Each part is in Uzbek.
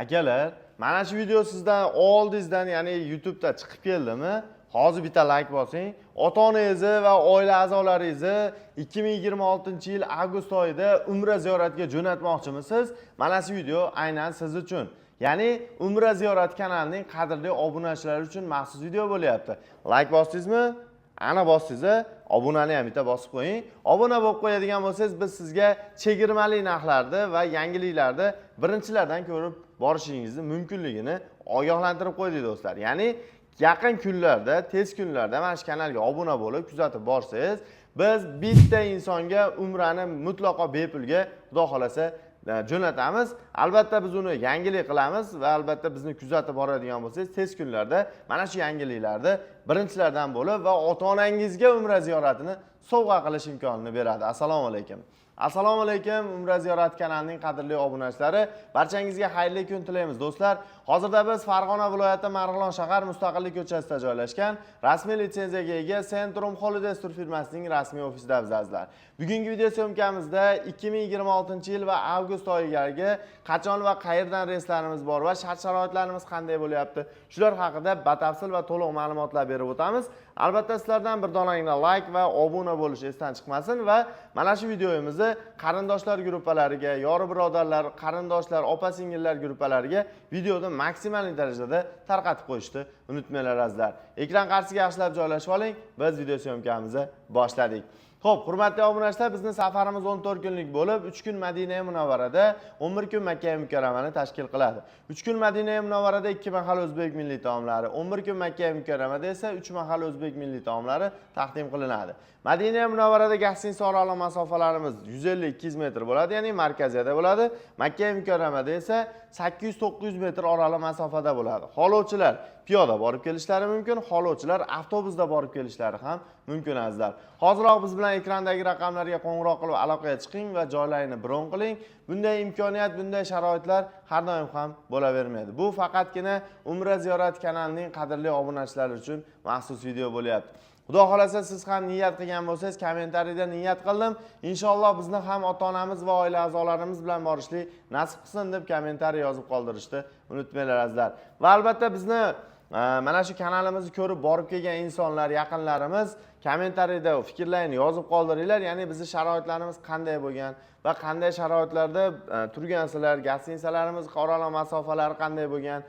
Akalar, mana shu video sizdan oldingizdan, ya'ni YouTube'da chiqib keldimi? Hozir bitta like bosing. Ota-onangizni va oila a'zolaringizni 2026-yil avgust oyida umra ziyoratiga jo'natmoqchimisiz? Mana shu video aynan siz uchun. Ya'ni Umra ziyorat kanalining qadrli obunachilari uchun maxsus video bo'lyapti. Like bosdingizmi? Ana bosdingiz, obunani ham bitta bosib qo'ying. Obuna bo'lib qo'yadigan bo'lsangiz, biz sizga chegirmali narxlarni va yangiliklarni birinchilardan ko'rib borishingizni mumkinligini ogohlantirib qo'ydik, do'stlar. Ya'ni yaqin kunlarda, tez kunlarda mana shu kanalga obuna bo'lib kuzatib borsangiz, biz bitta insonga umrani mutlaqo bepulga, xudo xohlasa, jo'natamiz. Albatta, biz uni yangilik qilamiz va albatta bizni kuzatib boradigan bo'lsangiz, tez kunlarda mana shu yangiliklarni birinchilardan bo'lib va ota onangizga umra ziyoratini sovg'a qilish imkonini beradi. Assalomu alaykum. Assalomu alaykum, Umra ziyorat kanalining qadrli obunachilari. Barchangizga xayrli kun tilaymiz, do'stlar. Hozirda biz Farg'ona viloyati, Marg'ilon shahar, Mustaqillik ko'chasida joylashgan rasmiy litsenziyaga ega Centrum Holidays tur firmasining rasmiy ofisida, azizlar. Bugungi video съёмка mizda 2026-yil va avgust oyiga qachon va qayerdan reyslarimiz bor va shart sharoitlarimiz qanday bo'lyapti, shular haqida batafsil va to'liq ma'lumotlar berib o'tamiz. Albatta, sizlardan bir donagina like va obuna bo'lish esdan chiqmasin va mana shu videomizni qarindoshlar gruppalariga, yor birodarlar, qarindoshlar, opa singillar gruppalariga videoni maksimal darajada tarqatib qo'yishni unutmanglar, azizlar. Ekran qarshisiga yaxshilab joylashib oling. Biz video съёмка mizni boshladik. Xo'p, hurmatli obunachilar, bizni safarimiz 14 kunlik bo'lib, 3 kun Madina Munavvarada, 11 kun Makka Mukarramani tashkil qiladi. 3 kun Madina Munavvarada 2 mahal o'zbek milliy taomlari, 11 kun Makka Mukarramada esa 3 mahal o'zbek milliy taomlari taqdim qilinadi. Madina Munavvarada gastiniца oraliq masofalarimiz 150-200 metr bo'ladi, ya'ni markaziyada bo'ladi. Makka Mukarramada esa 800-900 metr oraliq masofada bo'ladi. Xohlovchilar piyoda borib kelishlari mumkin, xohlovchilar avtobusda borib kelishlari ham mumkin, azizlar. Hoziroq biz bilan ekrandagi raqamlarga qo'ng'iroq qilib aloqaga chiqing va joylarni bron qiling. Bunday imkoniyat, bunday sharoitlar har doim ham bo'lavermaydi. Bu faqatgina Umra ziyorat kanalining qadrli obunachilari uchun maxsus video bo'lyapti. Xudo xohlasa, siz ham niyat qilgan bo'lsangiz, kommentariyda "Niyat qildim, inshaalloh bizni ham ota onamiz va oila a'zolarimiz bilan borishlik nasib qilsin" deb kommentariy yozib qoldirishni unutmanglar, azizlar. Va albatta bizni mana shu kanalimizni ko'rib borib kelgan insonlar, yaqinlarimiz kommentariyda fikrlarini yozib qoldiringlar. Ya'ni bizni sharoitlarimiz qanday bo'lgan va qanday sharoitlarda turgansizlar, гостиница larimiz oraliq masofalari qanday bo'lgan,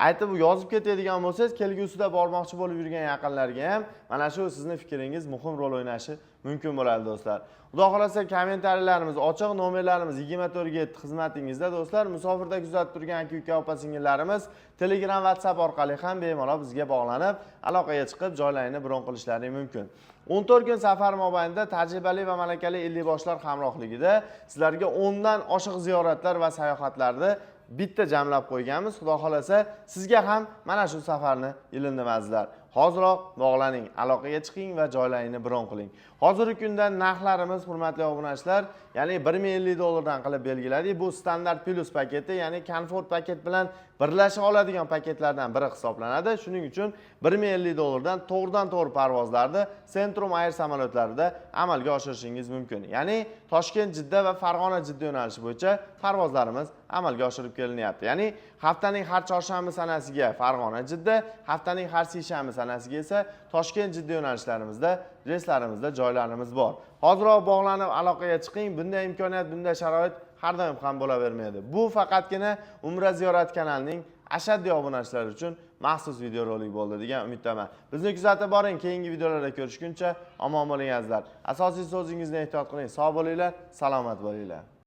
aytib yozib ketadigan bo'lsangiz, kelgusida bormoqchi bo'lib yurgan yaqinlarga ham mana shu sizni fikringiz muhim rol o'ynashi mumkin bo'ladi, do'stlar. Xudo xohlasa, kommentariylarimiz ochiq, nomerlarimiz 24 ga 7 xizmatingizda, do'stlar. Musofirda kuzatib turgan aka uka, opa singillarimiz Telegram, WhatsApp orqali ham bemalol bizga bog'lanib, aloqaga chiqib, joylarini bron qilishlari mumkin. 14 kun safar mobaynida tajribali va malakali ellikboshlar hamrohligida sizlarga 10 dan oshiq ziyoratlar va sayohatlarni bitta jamlab qo'yganmiz. Xudo xohlasa, sizga ham mana shu safarni ilindim, azizlar. Hoziroq bog'laning, aloqaga chiqing va joylaringni bron qiling. Hozirgi kunda narxlarimiz, hurmatli obunachilar, ya'ni 1050 dollardan qilib belgiladik. Bu standart plus paketi, ya'ni komfort paket bilan birlasha oladigan paketlardan biri hisoblanadi. Shuning uchun 1050 dollardan to'g'ridan to'g'ri parvozlarni Centrum Air samolyotlarida amalga oshirishingiz mumkin. Ya'ni Toshkent Jidda va Farg'ona Jidda yo'nalishi bo'yicha parvozlarimiz amalga oshirib kelinyapti. Ya'ni haftaning har chorshanba sanasiga Farg'ona Jidda, haftaning har seshanba sanasiga esa Toshkent Jidda yo'nalishlarimizda reyslarimizda joylarimiz bor. Hoziroq bog'lanib aloqaga chiqing. Bunday imkoniyat, bunday sharoit har doim ham bo'lavermaydi. Bu faqatgina Umra ziyorat kanalining ashaddiy obunachilari uchun maxsus videorolik bo'ldi degan umiddaman. Bizni kuzatib boring. Keyingi videolarda ko'rishguncha omon bo'ling, azizlar. Asosiy so'zingizni ehtiyot qiling. Sog' bo'linglar, salomat bo'linglar.